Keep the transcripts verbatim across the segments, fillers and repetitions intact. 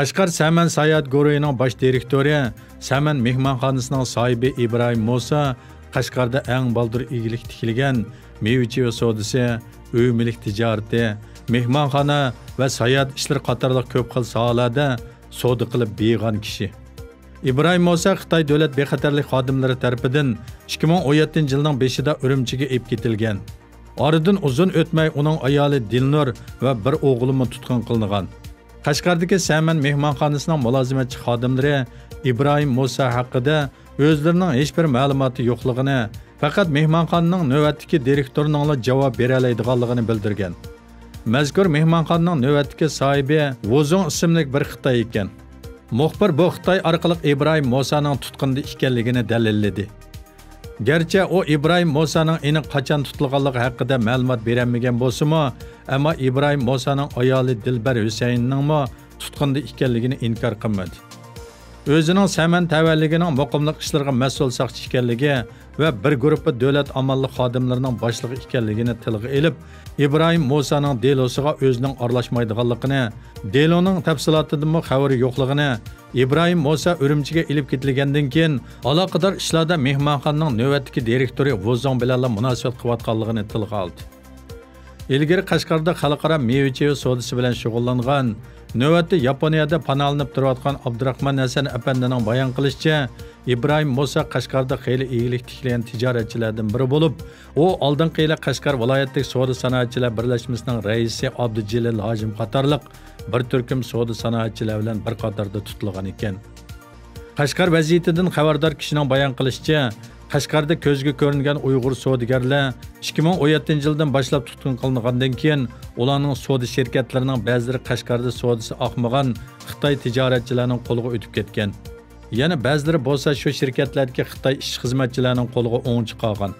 قەشقەر سەمەن ساياھەت گۇرۇھىنىڭ باش دىرېكتورى، سەمەن مېھمانخانىسىنىڭ ساھىبى ئىبراھىم موسا قەشقەردە ئەڭ بالدۇر ئىگىلىك تىكلىگەن مېۋە-چېۋە سودىسى، ئۆي مۈلۈك تىجارىتى، مېھمانخانا ۋە ساياھەت ئىشلىرى قاتارلىق كۆپ خىل ساھەلەردە سودا قىلىپ بېيىغان كىشى. ئىبراھىم موسا خىتاي دۆلەت بىخەتەرلىك خادىملىرى تەرىپىدىن ئىككى مىڭ ئون يەتتىنچى يىلنىڭ بېشىدا ئۈرۈمچىگە ئېلىپ كېتىلگەن. ئارىدىن ئۇزۇن ئۆتمەي ئۇنىڭ ئايالى دىلنۇر ۋە بىر ئوغلىمۇ تۇتقۇن قىلىنغان. قەشقەردىكى سەمەن مېھمانخانىسىنىڭ مۇلازىمەتچى خادىملىرى ئىبراھىم موسا ھەققىدە ئۆزلىرىنىڭ ھېچبىر مەلۇماتى يوقلۇقىنى، پەقەت مېھمانخانىنىڭ نۆۋەتتىكى دىرېكتورىنىڭلا جاۋاب بېرەلەيدىغانلىقىنى بىلدۈرگەن. مەزكۇر مېھمانخانىنىڭ نۆۋەتتىكى ساھىبى ۋۇزۇڭ ئىسىملىك بىر خىتاي ئىكەن. مۇخبىر بۇ خىتاي ئارقىلىق ئىبراھىم موسانىڭ تۇتقۇندا ئىكەنلىكىنى دەلىللىدى. گەرچە ئۇ ئىبراھىم موسانىڭ ئېنىق قاچان تۇتۇلغانلىقى ھەققىدە مەلۇمات بېرەلمىگەن بولسىمۇ، ئەمما ئىبراھىم موسانىڭ ئايالى دىلبەر ھۈسەيىننىڭمۇ تۇتقۇندا ئىكەنلىكىنى ئىنكار قىلمىدى. ئۆزىنىڭ سەمەن تەۋەلىكىنىڭ مۇقىملىق ئىشلىرىغا مەسئۇل ساقچى ئىكەنلىكى ۋە بىر گۇرۇپپا دۆلەت ئامانلىق خادىملىرىنىڭ باشلىقى ئىكەنلىكىنى تىلغا ئېلىپ، ئىبراھىم موسانىڭ دېلوسىغا ئۆزىنىڭ ئارىلاشمايدىغانلىقىنى، دېلونىڭ تەپسىلاتىدىنمۇ خەۋىرى يوقلۇقىنى، ئىبراھىم موسا ئۈرۈمچىگە ئېلىپ كېتىلگەندىن كېيىن، ئالاقىدار ئىشلاردا مېھمانخانىنىڭ نۆۋەتتىكى دىرېكتورى ۋۇزۇڭ بىلەنلا مۇناسىۋەت قىلىۋاتقانلىقىنى تىلغا ئالدى. ئىلگىرى قەشقەردە خەلقئارا مېۋە-چېۋە سودىسى بىلەن شۇغۇللانغان، نۆۋەتتە ياپونىيەدە پاناھلىنىپ تۇرۇۋاتقان ئابدۇراخمان ھەسەن ئەپەندىنىڭ بايان قىلىشىچە، ئىبراھىم موسا قەشقەردە خېلى ئىگىلىك تىكلىگەن تىجارەتچىلەردىن بىرى بولۇپ، ئۇ ئالدىنقى يىلى قەشقەر ۋىلايەتلىك سودا سانائەتچىلەر بىرلەشمىسىنىڭ رەئىسى ئابدۇجېلىل ھاجىم قاتارلىق بىر تۈركۈم سودا سانائەتچىلەر بىلەن بىر قاتاردا تۇتۇلغان ئىكەن. قەشقەر ۋەزىيىتىدىن خەۋەردار كىشىنىڭ بايان قىلىشىچە، قەشقەردە كۆزگە كۆرۈنگەن ئۇيغۇر سودىگەرلەر ئىككى مىڭ ئون يەتتىنچى يىلدىن باشلاپ تۇتقۇن قىلىنغاندىن كېيىن، ئۇلارنىڭ سودا شىركەتلىرىنىڭ بەزىلىرى قەشقەردە سودىسى ئاقمىغان خىتاي تىجارەتچىلەرنىڭ قولىغا ئۆتۈپ كەتكەن. يەنە بەزىلىرى بولسا شۇ شىركەتلەردىكى خىتاي ئىشچى-خىزمەتچىلەرنىڭ قولىغا ئوڭچە قالغان.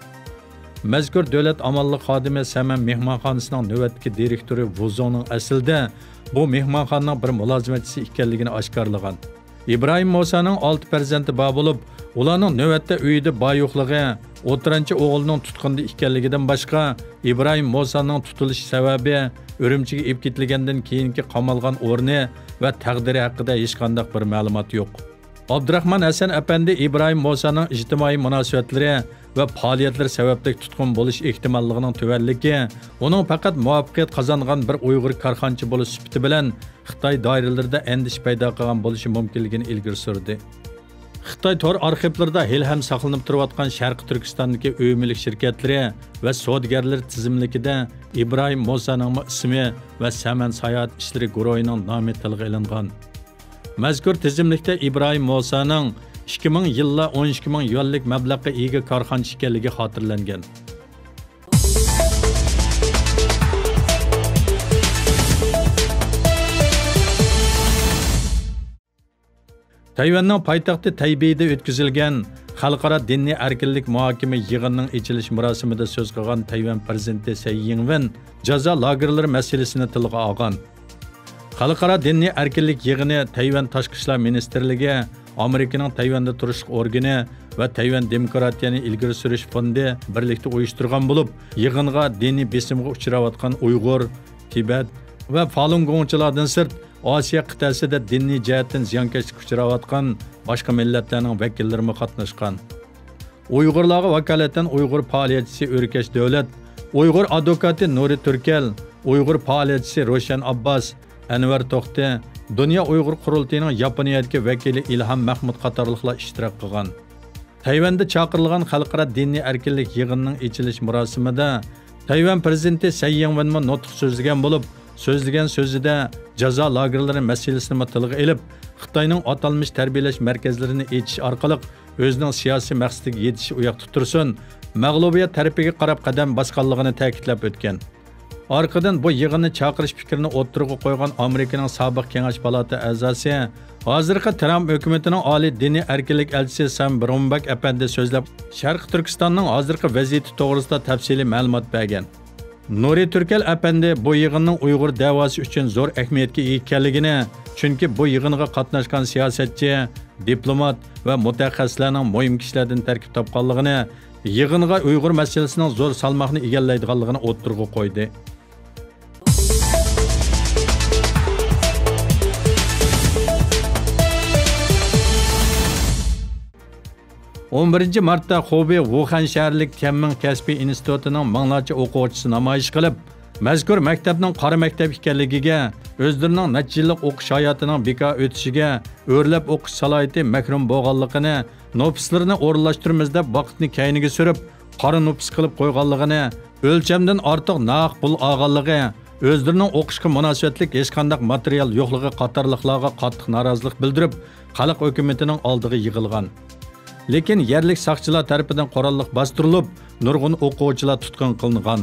مەزكۇر دۆلەت ئامانلىق خادىمى سەمەن مېھمانخانىسىنىڭ نۆۋەتتىكى دىرېكتورى ۋۇزۇڭنىڭ ئەسلىدە بۇ مېھمانخانىنىڭ بىر مۇلازىمەتچىسى ئىكەنلىكىنى ئاشكارىلىغان. ئىبراھىم موسانىڭ ئالتە پەرزەنتى بار بولۇپ، ئۇلارنىڭ نۆۋەتتە ئۆيىدە بار-يوقلۇقى، ئوتتۇرانچە ئوغلىنىڭ تۇتقۇندا ئىكەنلىكىدىن باشقا، ئىبراھىم موسانىڭ تۇتۇلۇش سەۋەبى، ئۈرۈمچىگە ئېلىپ كېتىلگەندىن كېيىنكى قامالغان ئورنى ۋە تەقدىرى ھەققىدە ھېچقانداق بىر مەلۇمات يوق. ئابدۇراخمان ھەسەن ئەپەندى ئىبراھىم موسانىڭ ئىجتىمائىي مۇناسىۋەتلىرى ۋە پائالىيەتلىرى سەۋەبلىك تۇتقۇن بولۇش ئېھتىماللىقىنىڭ تۆۋەنلىكى، ئۇنىڭ پەقەت مۇۋەپپەقىيەت قازانغان بىر ئۇيغۇر كارخانىچى بولۇش سۈپىتى بىلەن خىتاي دائىرىلىرىدە ئەندىشە پەيدا قىلغان بولۇشى مۇمكىنلىكىنى ئىلگىرى سۈردى. خىتاي تور ئارخىپلىرىدا ھېلىھەم ساقلىنىپ تۇرۇۋاتقان شەرقىي تۈركىستاندىكى ئۆي مۈلۈك شىركەتلىرى ۋە سودىگەرلىرى تىزىملىكىدە ئىبراھىم موسانىڭمۇ ئىسمى ۋە سەمەن ساياھەت ئىشلىرى گۇرۇھىنىڭ نامى تىلغا ئېلىنغان. مەزكۇر تىزىملىكتە ئىبراھىم موسانىڭ ئىككى مىڭ يىللا ئون ئىككى مىڭ يۈەنلىك مەبلەغقە ئىگە كارخانىچى ئىكەنلىكى خاتىرىلەنگەن. تەيۋەننىڭ پايتەختى تەيبېيدا ئۆتكۈزۈلگەن خەلقئارا دىنىي ئەركىنلىك مۇھاكىمە يىغىنىنىڭ ئېچىلىش مۇراسىمىدا سۆز قىلغان تەيۋەن پىرېزىدېنتى سەي يىڭۋېن جازا لاگېرلىرى مەسىلىسىنى تىلغا ئالغان. خەلقئارا دىنىي ئەركىنلىك يىغىنى تەيۋەن تاشقى ئىشلار مىنىستىرلىكى، ئامېرىكىنىڭ تەيۋەندە تۇرۇشلۇق ئورگىنى ۋە تەيۋەن دېموكراتىيەنى ئىلگىرى سۈرۈش فوندى بىرلىكتە ئۇيۇشتۇرغان بولۇپ، يىغىنغا دىنىي بېسىمغا ئۇچراۋاتقان ئۇيغۇر، تىبەت ۋە فالۇنگوڭچىلاردىن سىرت، ئاسىيا قىتئەسىدە دىنىي جەھەتتىن زىيانكەشلىككە ئۇچراۋاتقان باشقا مىللەتلەرنىڭ ۋەكىللىرىمۇ قاتناشقان. ئۇيغۇرلارغا ۋاكالىتەن ئۇيغۇر پائالىيەتچىسى ئۆركەش دۆلەت، ئۇيغۇر ئادۋوكاتى نۇرى تۈركەل، ئۇيغۇر پائالىيەتچىسى روشەن ئابباس، ئەنۋەر توختى، دۇنيا ئۇيغۇر قۇرۇلتىيىنىڭ ياپونىيەدىكى ۋەكىلى ئىلھام مەخمۇت قاتارلىقلار ئىشتىراك قىلغان. تەيۋەندە چاقىرىلغان خەلقئارا دىنىي ئەركىنلىك يىغىنىنىڭ ئېچىلىش مۇراسىمىدا تەيۋەن پىرېزىدېنتى سەي يىڭۋېنمۇ نۇتۇق سۆزلىگەن بولۇپ، سۆزلىگەن سۆزىدە جازا لاگېرلىرى مەسىلىسىنىمۇ تىلغا ئېلىپ، خىتاينىڭ ئاتالمىش تەربىيەلەش مەركەزلىرىنى ئېچىش ئارقىلىق ئۆزىنىڭ سىياسىي مەقسىتىگە يېتىشى ئۇياقتا تۇرسۇن، مەغلۇبىيەت تەرىپىگە قاراپ قەدەم باسقانلىقىنى تەكىتلەپ ئۆتكەن. ئارقىدىن بۇ يىغىننى چاقىرىش پىكرىنى ئوتتۇرىغا قويغان ئامېرىكىنىڭ سابىق كېڭەش پالاتا ئەزاسى، ھازىرقى ترامپ ھۆكۈمىتىنىڭ ئالىي دىنىي ئەركىنلىك ئەلچىسى سام برونبەك ئەپەندى سۆزلەپ، شەرقىي تۈركىستاننىڭ ھازىرقى ۋەزىيىتى توغرىسىدا تەپسىلىي مەلۇمات بەرگەن. نۇرى تۈركەل ئەپەندى بۇ يىغىننىڭ ئۇيغۇر دەۋاسى ئۈچۈن زور ئەھمىيەتكە ئىگە ئىكەنلىكىنى، چۈنكى بۇ يىغىنغا قاتناشقان سىياسەتچى، دىپلومات ۋە مۇتەخەسسىسلەرنىڭ مۇھىم كىشىلەردىن تەركىب تاپقانلىقىنى، يىغىنغا ئۇيغۇر مەسىلىسىنىڭ زور سالماقنى ئىگىلەيدىغانلىقىنى ئوتتۇرىغا قويدى. ئون بىرىنچى مارتتا خۇبېي ۋۇخەن شەھەرلىك تيەنمىڭ كەسپىي ئىنستىتۇتىنىڭ مىڭلارچە ئوقۇغۇچىسى نامايىش قىلىپ، مەزكۇر مەكتەپنىڭ قارا مەكتەپ ئىكەنلىكىگە، ئۆزلىرىنىڭ نەچچە يىللىق ئوقۇش ھاياتىنىڭ بىكار ئۆتۈشىگە، ئۆرلەپ ئوقۇش سالاھىيىتى مەھرۇم بولغانلىقىنى، نوپۇسلىرىنى ئورۇنلاشتۇرىمىز دەپ ۋاقىتنى كەينىگە سۈرۈپ، قارا نوپۇس قىلىپ قويغانلىقىنى، ئۆلچەمدىن ئارتۇق ناھەق پۇل ئالغانلىقى، ئۆزلىرىنىڭ ئوقۇشقا مۇناسىۋەتلىك ھېچقانداق ماتېرىيال يوقلۇقى قاتارلىقلارغا قاتتىق نارازىلىق بىلدۈرۈپ، خەلق ھۆكۈمىتىنىڭ ئالدىغا يىغىلغان. لېكىن يەرلىك ساقچىلار تەرىپىدىن قوراللىق باستۇرۇلۇپ، نۇرغۇن ئوقۇغۇچىلار تۇتقۇن قىلىنغان.